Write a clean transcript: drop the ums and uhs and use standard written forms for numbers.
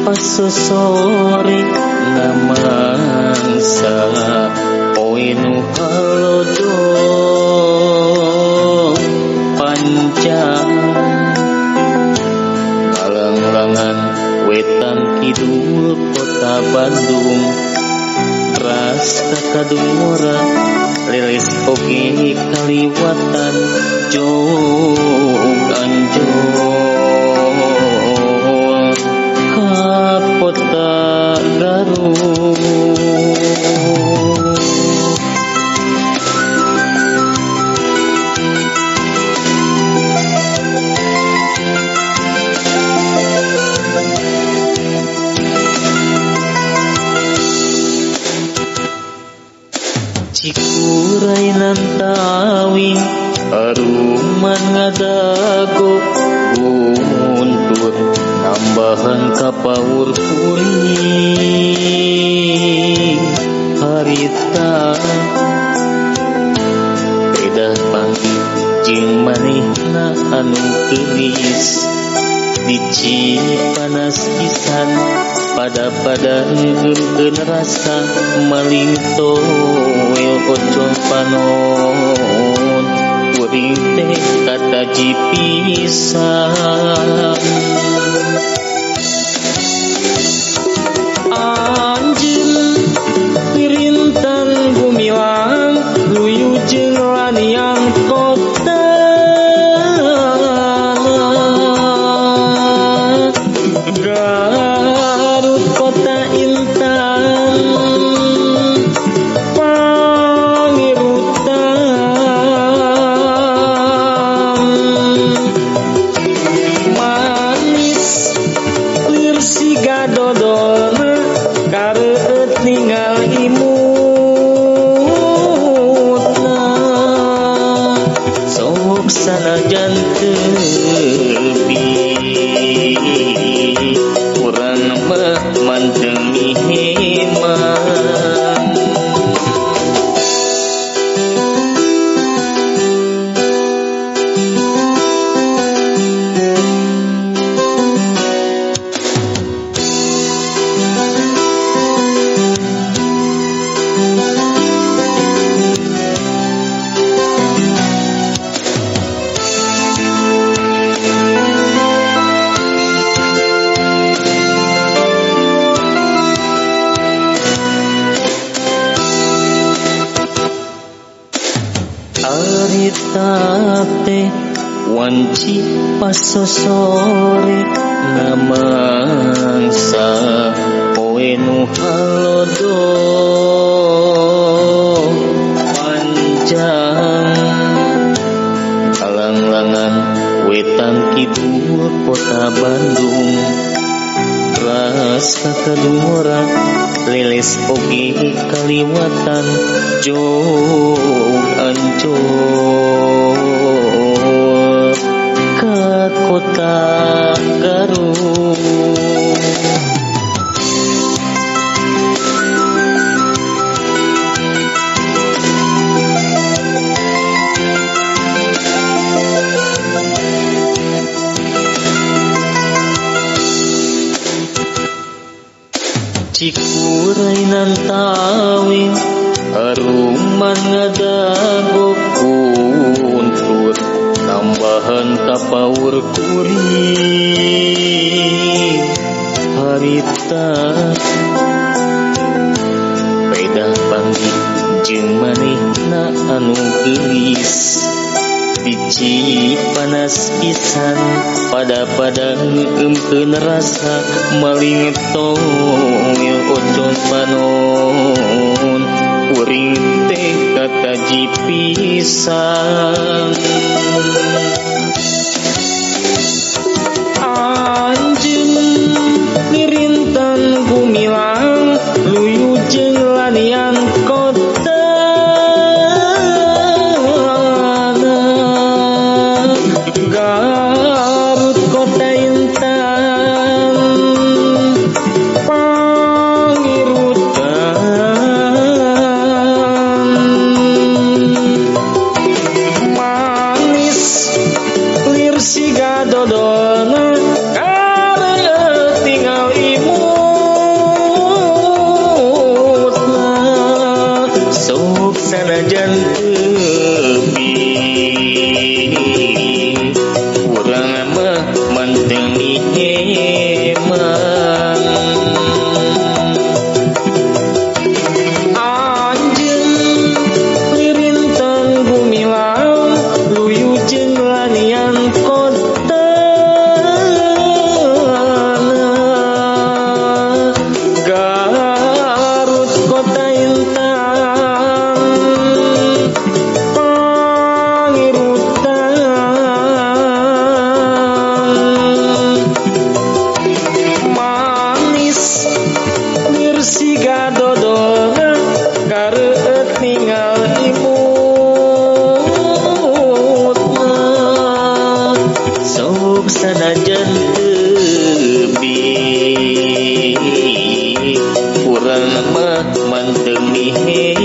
pasosore namangsa poe nu halodo panjang Kalanglangan wetan kidul kota Bandung ras ka kadungora lilis oge kaliwatan jog anjol ka kota Garut. Cikuray nantawing aruman ngadago guntur nambahan kapaur kuring harita pedah panggih jeung manehna anu geulis dici panas pisan pada-pada eureun rasa maling toel ocon panon kuring teh kataji pisan. Anjeun pirintan gumilang luyu jeung laniang kota Garut kota intan pangirutan manis lir siga dodolna kareueut ninggal imutna sok sanajan teupi urang mah manteng miheman. Arita teh wanci pasosore namangsa poe nu halodo panjang Kalanglangan wetan kidul kota Bandung ras ka kadungora lilis oge kaliwatan jog ancol ka kota Garut. Cikuray nantawing aruman ngadago kuntur nambahan kapaur kuring harita pedah panggih jeung manehna anu geulis dici panas pisan pada-pada ngeukeumkeun rasa maling tongil ocon panon kuring teh kataji pisan. Anjeun mirintan gumilang luyu jeung laniang kota Garut kota intan pangirutan manis. Sanajan tepi urang mah manteng emang. Anjeun lirintang gumilang luyu jeung lanian kotana Garut kota intan pangirutan manis nirsiga dodolna kareueut ningal imutna sok sanajan teubi urang mah manteng mihemang.